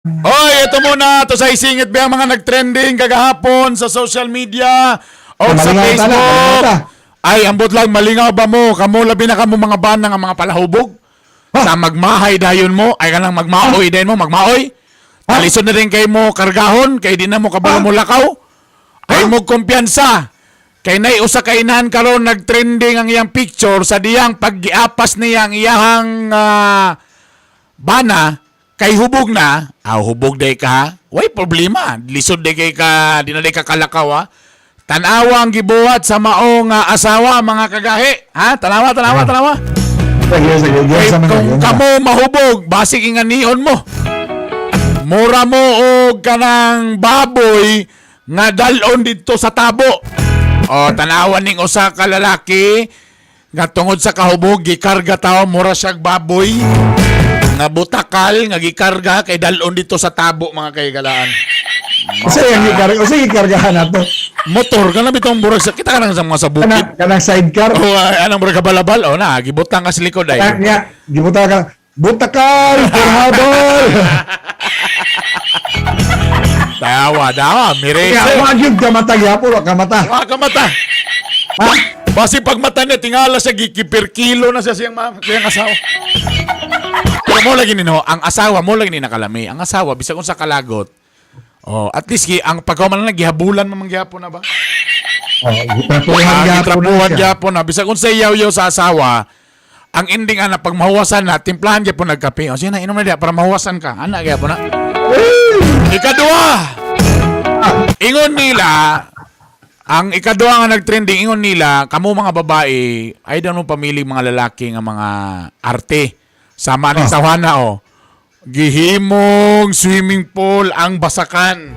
Hoy, ito muna. Ito sa isingit ba ang mga nagtrending kagahapon sa social media o sa Malingaw ta na, Facebook. malingaw ta. Ay, ambot lang, malingaw ba mo? Kamo labi na kamo mga bana nga mga palahubog. Ha? Sa magmahay dayon mo, ay kanang magmaoy dayon mo, magmaoy. Talisod na rin kay mo kargahon, kay di na mo kabalo Ha? mo lakaw. Ay mo kumpiyansa. Kay nay usa ka inahan karon nagtrending ang iyang picture sa diyang paggiapas niya ang iyahang bana kay hubog na, ah, hubog day ka ha. Way problema, lisod day kay ka, di na day ka kalakaw ha. Tanawa ang gibuhat sa maong asawa mga kagahi. Ha? Tanawa, tanawa, tanawa. Sige, sige, Kay sa mga kung yun. kamo mahubog, basig inganion mo. Mura mo og kanang baboy nga dalon didto sa tabo. O tanawan ning usa ka lalaki nga tungod sa kahubog gikarga tawo mura siyag baboy nga butakal nga gikarga kay dalon dito sa tabo mga kaigalaan. Usa yung gikarga, usa yung gikargahan nato. Motor kana bitong murag sa kita kanang sa mga sa bukid. Kanang sidecar. O anong murag kabalabal o na gibutang ka sa likod ay. Kanang niya, gibuta ka. Butakal, purhabol. Dawa dawa mirese. Kaya wa gyud ka mata gyapon, wa ka mata. Wa ka mata. Ha? Basi pag mata niya, tingala siya, gikipir kilo na siya siyang, siyang asawa. Pero mo lagi nino, ang asawa mo lagi ni nakalami. Ang asawa, bisag unsa kalagot, oh, at least gi, ang pagkaman lang, gihabulan man gyapon na ba? Oh, gitrapuhan Ah, gyapon na gitrapuhan siya. gyapon na. Bisag unsa yaw-yaw sa asawa, ang ending ana pag mahuwasan na, timplahan gyapon nagkape. O sige na, inom na diya para mahuwasan ka. Ana gyapon na. Ikaduha, ingon nila, ang ikaduha nga nagtrending, ingon nila, kamo mga babae, ay daw mo pamili mga lalaki nga mga arte. Sama ni Ah. Sawana, oh. Gihimong swimming pool ang basakan.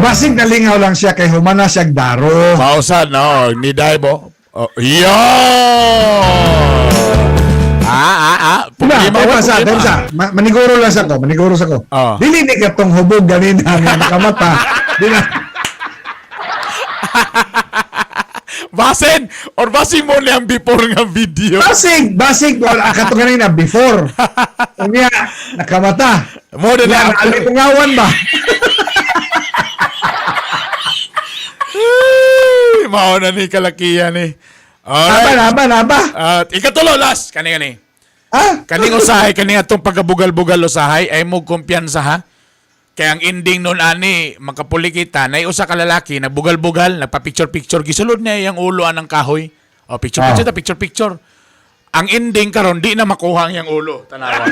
Basig nalingaw lang siya kay humana siya daro. Pausan, no? Ni Daibo. Oh, yo! Ah, ah, ah. Diba, Problema, diba sa, problema. diba sa, maniguro lang sa ko, maniguro sa ko. Oh. Dili ni katong hubog ganina nga nakamata. Di na. Basin! Or basin mo niyang before nga video. Basig, basig, wala kato ganina before. Unya, nakamata. Mo na Unya, na. naalipungawan ba? Ay, mao na ni kalakihan ni. Naba, Alright. naba, naba. At ikatulo, last. Kani, kani. Ha? Kaning usahay, kaning atong pagkabugal-bugal usahay, ay mo kumpiyansa ha. Kaya ang ending nun ani, makapuli kita, nay usa ka lalaki, nagbugal-bugal, nagpa-picture-picture, gisulod niya iyang ulo anang kahoy. O, picture-picture, ta, picture-picture. Ang ending karon di na makuha ang iyang ulo. Tanawa.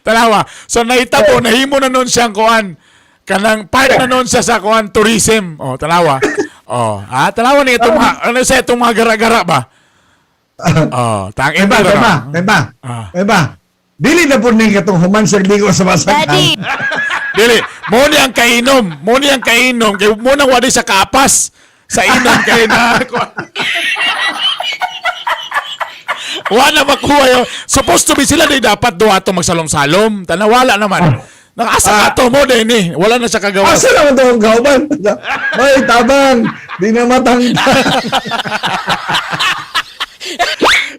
Tanawa. So nahitabo, nahimo na nun siyang kuan. Kanang part na nun siya sa kuan tourism. O, tanawa. O, ah, tanawa ni itong mga, ano sa itong mga gara-gara ba? O, tang Diba, ending diba, na. diba, Ah. diba. Dili na po ning katong human siya ligo sa basakan. Daddy. Dili, mo ni ang kainom, mo ni ang kainom kay mo nang wadi sa kaapas sa inom kay na wala makuha yun. Supposed to be sila di dapat duha ato magsalom-salom. Tana wala naman. Nakaasa ka ato mo din eh. Wala na siya kagawa. Asa naman itong kauban? Ay, tabang! Di na matangta.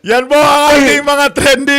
Yan po ang ating mga trending